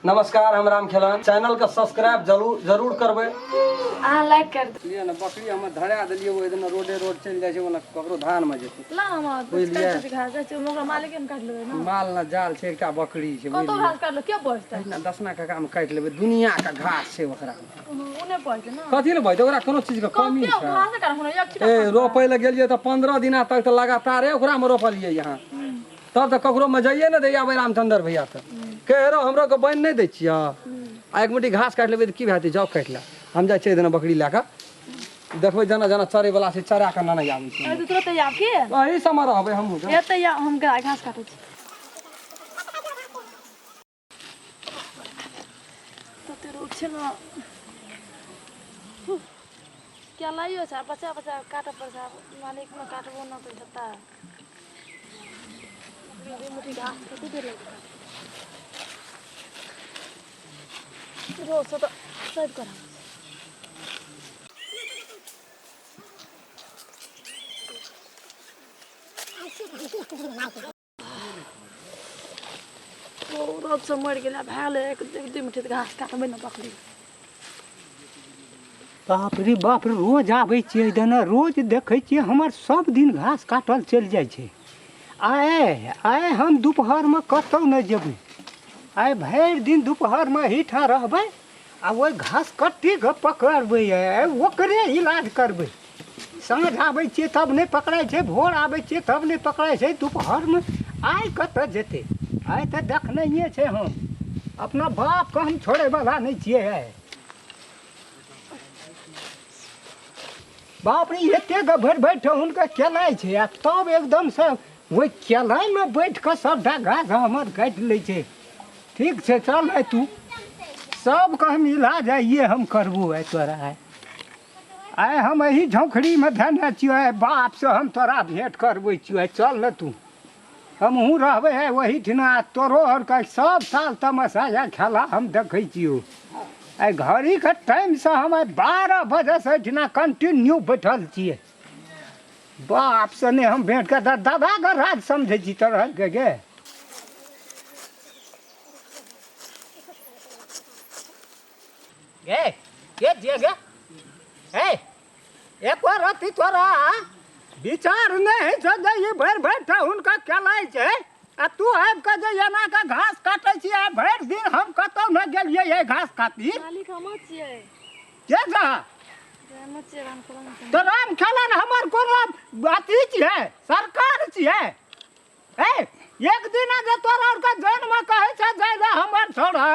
नमस्कार, हम राम खेलन। चैनल के सब्सक्राइब जरूर जरूर करबै। अहाँ लाइक कर दे। बुझलियै ने, बकरी हमर धरा देलियै, ओहि दिना रोडे रोड चलि जाइ छै, ओना ककरो धान मे जेतै। ला हम बुझलियै? काटि घास जाइ छै, ओकरा मालिके ने काटि लेबै ने। माल ने जाल छै, एकटा बकरी छै। कतौ बुझलियै? घास काटलो के बजतै? ने दसना काका मे काटि लेबै, दुनिया के घास छै ओकरा मे। ओ नहि बजतै ने। कथी लए बजतै? ओकरा कोनो चीज के कमी कते छै? घास काटलो एक छिटा। ए, रोपै लए गेलियै तऽ 15 दिना तक तऽ लगातारे ओकरा मे रोपलियै यहाँ, तब तऽ ककरो मे जाइए ने दैया। आबै रामचंद्र भैया तऽ कहे रहो, हमरो के बनि नहि दै छियै आ एक मुट्ठी घास काटि लेबै तऽ की भए जेतै? जाउ काटि ले, हम जाइ छियै दिना बकरी लए कऽ, देखबै जेना जेना चरै वाला छै, चरा कऽ नेने आबै छी। अरे तुरंत आब के एही सबमे रहबै हमहूँ। एते या हम घास काटै छी। तते रोग छै ने, क्या लाइयो छै, बच्चा बच्चा काटऽ पड़ै छै। आब मालिक ने काटबो न तऽ हेतै? दू मुट्ठी घास कते देर लगतै काटै? रोज से तऽ सब कराबै छै। रौदसँ मरि गेलै, भए गेलै। एक एक दू मुट्ठी घास काटबै ने बकरी। बाप रे बाप रे, रोज आबै छियै देने, रोज देखै छियै, हमर सब दिन घास काटल चलि जाइ छै। आइ आइ हम दुपहरमे कतहु नहि जेबै, आइ भरि दिन दुपहरमे एहिठाम रहबै आ ओहि घास कट्टीके पकड़बै, आइ ओकरे इलाज करबै। साँझ आबै छियै तब नहि पकड़ाइ छै, भोर आबै छियै तब नहि पकड़ाइ छै, दुपहरमे आइ कतऽ जेतै? आइ तऽ देखनैए छै। हम अपना बापके हम छोड़ैवला नहि छियै आइ। बाप रे, एतेक भरि भरि हुनका केलाइ छै आ तब एकदमसँ ओहि केलाइमे बैठ कऽ सबटा घास हमर काटि लै छै। ठीक छै, चल, आइ तू सबके हम इलाज आइए हम करबो। आइ तोरा आइ आइ हम एही झौखड़ीमे धयने छियौ, आइ बापसँ हम तोरा भेँट करबै छियौ। आइ चल ने तू, हमहूँ रहबै आइ ओहीठिना। तोरो आरके सब साल तमाशा या खेला हम देखै छियौ। आइ घड़ीके टाइमसँ हम आइ 12 बजेसँ एहिठिना कंटिन्यू बैठल छियै। बापसँ नहि हम भेँट कर, दादाके राज समझै छी तोरा गे। गे गे के जे गे, ए एक बार अथी तोरा विचार नहि होइ छौ जे ई भरि भरि ठहुनके केलाइ छै आ तू आबि कऽ जे एना कऽ घास काटै छी? आइ भरि दिन हम कतहु नहि गेलियै एहि घास खातिर। मालिक, हम छियै। के जा? हम छियै राम खेलन। तऽ राम खेलन हमर कोनो अथी छियै, सरकार छियै? ए, एक दिन जे तोरा आरके जनमे कहै छै जाय लए हमर छोड़ा,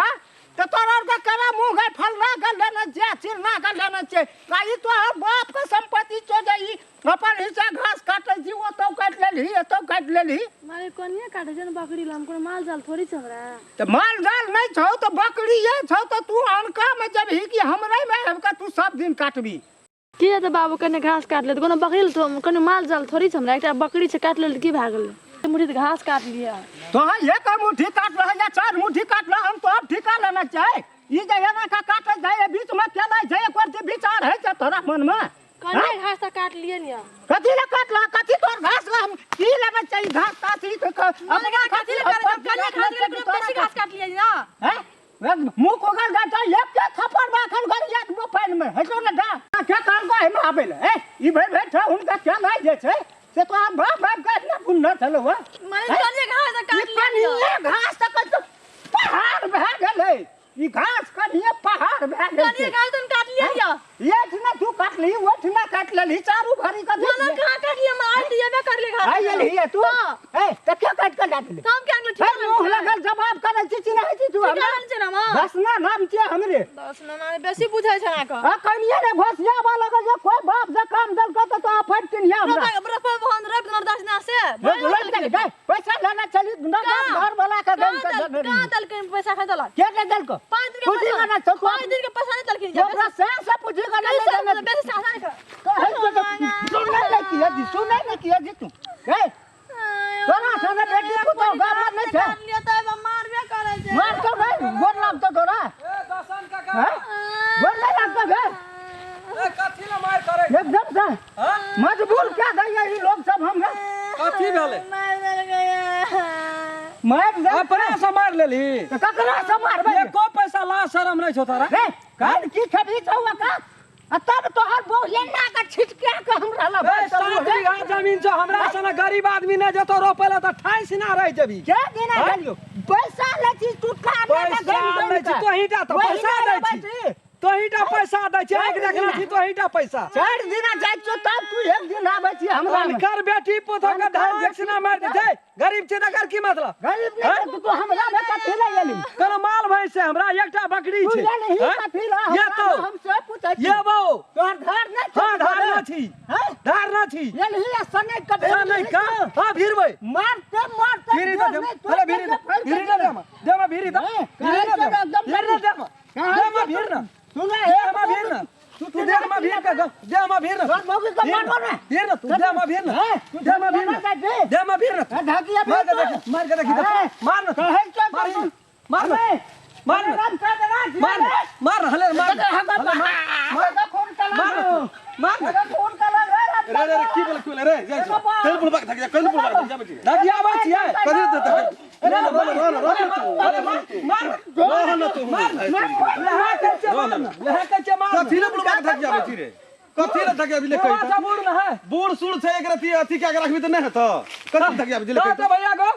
तऽ तोरा आरके केना मुँह गए फलना के लेने छियै, चिलना के लेने छियै? आ ई तोहर बापके सम्पत्ति छौ जे ई अपन हिस्सा घास काटै छी, ओतौ काटि लेलही, एतौ काटि लेलही। मालिक, कोनिये काटै छै ने बकरी लए, हम कोनो माल जाल थोड़ी छै हमरा। तऽ माल जाल नहि छौ तऽ बकरिए छौ, तऽ तू अनकामे जेबही कि हमरेमे आबि कऽ तू सब दिन काटबही? की हेतै बाबू, कने घास काटि लेत, कोनो बकरी लए कोनो माल जाल थोड़ी छै हमरा। एकटा बकरी छै, काटि लेल की भए गेलै? मुट्ठी तऽ घास काटि लिअ। तोहर एक मुट्ठी काटलह या चारि मुट्ठी काटलह, हम तोहर ठीका लेने छियै। ई जे एना कऽ काटै छै, बीचमे केलै छै, एकर जे विचार होइ छै तोरा मनमे? कने घास तऽ काटि लिए ने। कथी लए काटलह? कथी तोहर घास लए हम की लेने छियै? घास तास ई तऽ अपना कथी लए कने घास, बेसी घास काटि लिए ने। हैं, मुँह कोगल जाता, एक के थप्पड़ बाखन घर जात वो पानि में हेतो ने डा के काल को हम आबै ले। ए, ई भरि भरि ठा हुनका क्या नहि जे छै से तो बाप बाप के इतना पुण्य छलो वा। माने कने घास तऽ काटि लिए। कनिए घास तऽ कतो पहाड़ भए गेलै, ई घास कनिए पहाड़ भए गेल। कनिए घास तऽ काटि लिए। एहिठिना तू काटली, ओहिठिना काटि लेलही, चारू भरी कऽ। ना कहाँ काटलियै, हम आइ दिएबे करलियै घास। आइ एलही तू? ए, तऽ के काटि कऽ लए गेलै? हम क्या ठीक। मुँह लगल जवाब करै छी, चिन्है छी तू हमरा? छै ना? बस ना नाम छियै हमरे। बस ना, बेसी बुझै छै अहाँके। आ कनिए ने घोसियाबऽ लगल जे कोइ बाप जे काम देलकै तऽ तोरा फटि चिन्हिया हमरा। रोपब हम रोपि देलहुँ दस दिना से। रोपि देली गै, पैसा लेने चली घर वाला के गन के देने। कहाँ देलकै पैसा? खा देलक। के ने देलको? 5 दिन के पूछी पैसा ना छौ। 5 दिन के पैसा नहीं देलखिन। तू ओकरा से से पूछी के नहीं देने। बेसी सासा नहीं कर। कहै छौ तऽ सुनै नहि किया जी, सुनै नहि किया जी तू? गै, तोरा सने बेटी पुतोह गाममे नहि छै? मारबे करै छै। मार तो गै, गोर लागतो तोरा। ए दसन काका। हैं, गोर नहि लागतो गै? ए, कथी लए मारि करै? एकदम से हँ? मजबूर क्या गई ई लोग सब हमरा। कथी भेलै? मार देलकै। मारि दे। अपने से मारि लेलही? तऽ ककरा से मारबै? एको लाज शरम नहि छौ तोरा? रे कान की खेबही छौ का? आ तब तोहर बहु एना के छिटका के हमरा लग ए, 7 बीघा जमीन छौ, हमरा सन गरीब आदमी नहि जेतो रोपै लए तऽ ठाइस ना रहि जेबही। के दिना आँय? गेलियो पैसा लै छी टुटका। पैसा लै छी तोही टा तऽ पैसा दै छी, तोही टा पैसा दै छी। आँखि देखने छी तोही टा पैसा। 4 दिना जाइ छियो तब तू एक दिन आबै छी हमरा में। अनकर बेटी पुतोह के अनकर धान बेटी दक्षिणा मारि दै छै। गरीब छै तकर की मतलब? गरीब नहीं आँय? छै, तू हमरा में कथी ले गेली? कोनो माल भैंस छै हमरा? एकटा बकरी तू छै। ये नहीं आँय? कथी ले ये हमरा तो में हम से पूछै छी। ये बौ तोहर घर नहीं छौ? हाँ, धार ना छी। हैं? धार ना छी। ये नहीं आ सने के ऐसा नहीं का, हाँ, भिड़बै। मारते मारते भिड़ी दे देह नहीं अरे भिड़ी दे, भिड़ी दे, देमा देमा, भिड़ी दे। हैं? भिड़ी ना कहै देमा, छै एकदम भिड़ ना देमा, देमा भिड़ ना। सुन। देमा भिड़ ना तू, देमा भिड़ के देमा भिड़ ना। तोहर मौगी के भिड़ मारबो ना, ना। भिड़ ना तू, देमा भिड़ ना। हैं? तू देमा भिड़ ना। देमा भिड़ ना तू। ढाकिया। मार के देखी, मार के देखी तो। हैं? मार ना तू। कहै छै मार तू। ना, मार ना, मार ना, मार ना, मार ना, हले मार ना, हले मार, मार, मार ना, मार ना। रे रे रे, की बोले, की बोले रे? जाय छौ कल बुलबा के थक जा, कल बुलबा के थक जा बची। धकियाबै छियै। कथी त तक रो ना, रो ना, रो ना तू। अरे मार, मार, रो ना तू। मार, लहा के छे मार ना, लहा के छे मार। कथी ले बुलबा के थक जाबै छी रे? कथी ले थक जाबी ले? बुढ़वा कहि छै, बूढ़ न है। बूढ़ सूढ़ छै, एक रति अथी क्या के राखबी त नहि हेतौ? कथी थक जाबै छी ले? तो कहि। भैया गो,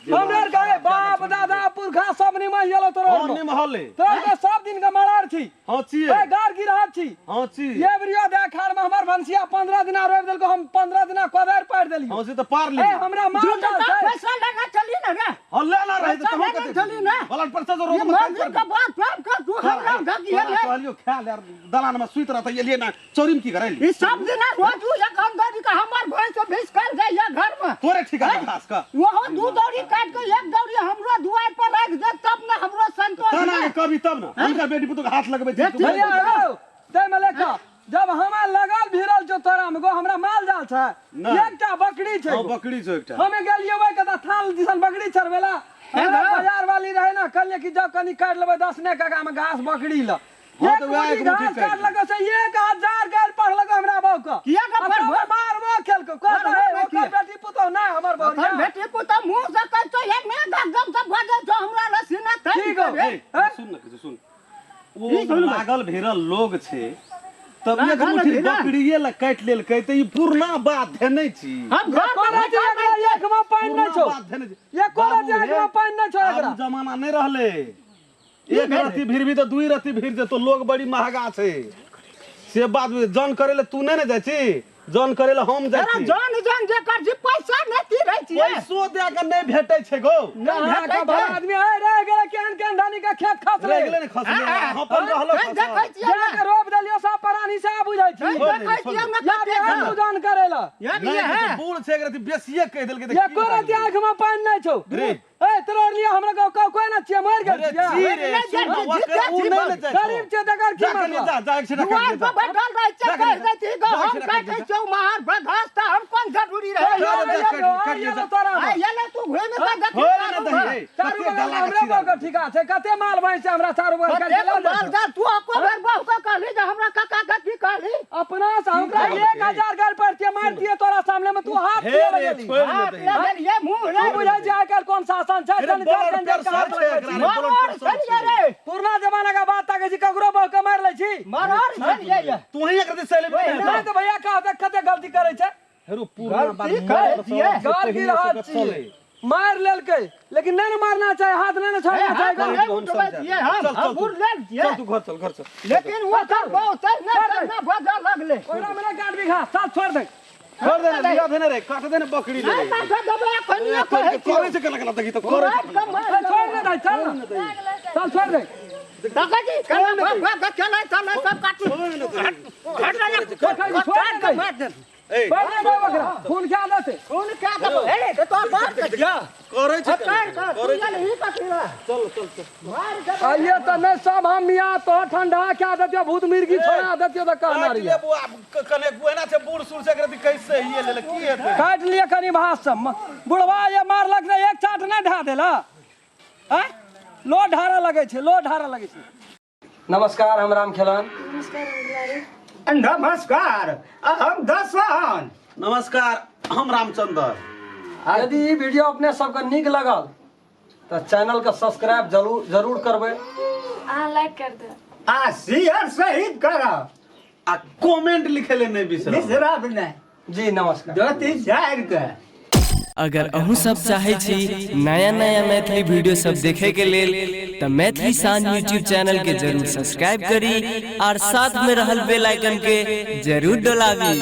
हमरे गए बाप दादा पुरखा सब निमह गेलो तोरो। हां, निमहल ले। तोर के सब दिन के मरार छी। हां, छियै। ए गार गिरहत छी। हां, छी। ये बरियो देखार में हमर भंसिया 15 दिना रोपि देलको, हम 15 दिना कोदारि पारि देलियो। हां, से त पार ली। ए हमरा माल जाल छै। पैसा लेना चली ना रे। हां, लेना रहे त पैसा हम लेने कथी चली ना। बलन परसा जो ये रोग में मौगी के बात बाप का तू हमरा ढकिया ले। कहलियो खा ले, दलान में सुइत रहत एलिए ना, चोरी में की करैली? ई सब दिना रोज उ एक अंदर का हमर भैंस भिसकल जाइए घर में। तोरे ठिका खास का। वहो 2 दौरी काट के एक दौरी हमरो दुआर पर राख दे तब ना हमरो संतोष तना है। के कभी तब ना हुनकर बेटी पुतोह के हाथ लगबै छी तू। भैया रौ तै में लेखा जब हमरा लगल भिड़ल छौ तोरा में गो, हमरा माल जाल छै? नहि। एकटा बकरी छै हां गो। बकरी छौ एकटा। हमे गेलियै ओहि के तऽ थाल दिसन बकरी चरबेला हमरा गो। बाजार वाली रहे ना, कहलियै कि जाओ कनी काटि लेबै दस ने काका में घास बकरी ल। हाँ, एक तऽ वएह मुट्ठी एक मुट्ठी घास काटि काटलक से 1000 गारि पढ़लक हमरा बहू के। किया के आ तब पढ़बो? मारबो खेलको कहता मारबो है ने ओकर किया? बेटी पुतोह नहि हमर तोहर बहुरिया। बेटी पुतोह मुँह से कहतो एक ना एकदम से भजे छौ हमरा रसीना थैक की गो? रे। ए, हैं? सुन न किछु, सुन। की ओ सुनबै? लागल भिड़ल लोग छै तब एक लागल मुट्ठी भिड़ल? बकरिए लए काटि लेलकै तऽ ई पुरना बात धेने छी। हम घर एको पर रति एकरा एक में पानि नहि पुरना छौ। बात धेने छी। एको रति बाबू आँखिमे हे, पानि नहि छौ आब एकरा। उ जमाना नहि रहलै। एक रति भिड़बी तऽ दुई रति भिड़ जेतो। लोग बड़ी महगा छै से बात। जन करे ले तू नहि ने जाइ छी, जन करे ले हम जाइ तोरा छी। जन जन जे कर छी पैसा नहि तीरै छियै। पैसो दए के नहि भेटै छै गो। नहि अहाँ भेटै के भला छै। आदमी है रहि गेलै, केहन केहन धनी के खेत खसलै। रहि गेलै ने खसलै, हम अपन रहलो नहि देखै खसल। छियै जा ने। के रोप देलियो सब प्राणी से बुझै छी। नहि छोड़ दे, देखै छोड़ छियै दे। ने या कते बिहार छै। तू जन करेला। ये भी नहि है। तऽ बूढ़ छै, एक रति बेसिए कहि देलकै तऽ की एको भए रति गेलै? आँखि में पानि नहि छौ। रे। ए तोरा लिए हमरा गाँव कौ कोई ना छियै, मरि गेल अरे छियै। छी रे, नहि, सुन, जे- ओकर जे- उ जे- नहि ने जाइ छौ। गरीब छै तकर की जा कनि मतलब? जा, जा एक छिटा दुआर काटि पर दे, जा। बैठल रहै छै, जा कहि कनि दै छी गो जा, हम छिटा काटै काटि दे। छियौ महार पर घास तऽ हम कोन जरूरी रहै? जा, जा, जा, काटि ले, काटि ले, जा। तोरा आ एलै तू घुमि कऽ देखी होय ने चारू दही, भर। हे, चारू कते बगल गला के हमरे छीरा। बगल ठीका छै, कते माल भैंस छै हमरा चारू बगल कतेक काटि के लऽ माल जाइ छै। जाल तू एको बेर बहु के कहली जे हमरा काका के की कहली? अपना से हमरा 1000 गाल पड़तियै, मारतियै तोरा सामने में, तू हाथ हे किया रे, लगेली? छोड़ि ने हाथ दही। लगेलियै मुँह तू रे। बुझै छै आइ काल्हि कोन शासन छै? रे, जन ब्लड जन जन प्रेशर हाथ छै लगबै एकरा छी। रे, ब्लड मरोड़ प्रेशर छलियै छै। रे। पुरना जमाना के बात ताकै छी, ककरो बहु के मारि लै छी। मरोड़ छलियै ये। तू ही एक रति सहेली ओए, नहि नहि तऽ भैया कहते कते गलती करै छै। हेरो पुरना बात गलती करै छियै। गार गिरहत छी, मारि लेलकै लेकिन नहि ने मारना चाही, हाथ नहि ने हे, छोड़ना हाथ चाही। नहि उठबै छियै हम, हम बुढ़ लेल छियै। चल तू घर चल, घर चल। लेकिन ओकर बहु छै ने तहिना बजऽ लगलै। ओकरा मे नहि काटबी घास, चल छोड़ि दे। छोड़ दे ने, लिया देने रे, काट दे ने बकरी ले नहि रे। काटऽ देबै, एखनिये कहै छियौ। करे छै केना केना देखी तऽ करे राति कऽ मारि ए, छोड़ि दे दाइ, चल ने, चल छोड़ि दे। देखै छी केना भग भग कऽ चलै चलै सब काटू। हट जा, देखै छी, छोड़ि काटि दे। कऽ मारि देब। ए छोड़ि दे ओकरा, खून खा देतै। खून कए देबौ। हे, तऽ तोहर बाप के छियौ। करे छै हट कर, तू गेलही कथी लए? चल चल चल। मारि देबौ। आइए तऽ नहि सब हम मियाँ तो ठंडा क्या देतियो, भूत मिर्गी छोड़ा देतियो तऽ कहना काटि रहिए। ले बुआ, कने एना छै बूढ़ सूढ़ से एक रति कैसे ही ले की हेतै? काटि लिए कनि भात सब। बुढ़वा ये मारलक ने, एक चाट नहि ढा देला। आँय, लो ढारऽ लगै छै, लो ढारऽ लगै छै। नमस्कार, हम राम खेलन। नमस्कार, हम दुलारी। नमस्कार, हम दसन। नमस्कार, हम रामचंद्र। यदि ई वीडियो अपने सबके नीक लगल तऽ चैनलके सब्सक्राइब जरूर जरूर करबै। अहाँ लाइक कर दे आ शेयर सहित करब। आ कमेंट लिखे ले नहीं बिसरब। बिसरब नहि। जी नमस्कार। धोती झाड़ि कऽ। अगर अहूँ सब चाहे छी नया नया मैथिली वीडियो सब देखे के लेल त मैथिली शान यूट्यूब चैनल के जरूर सब्सक्राइब करी और साथ में रहल बेल आइकन के जरूर डोलाबी।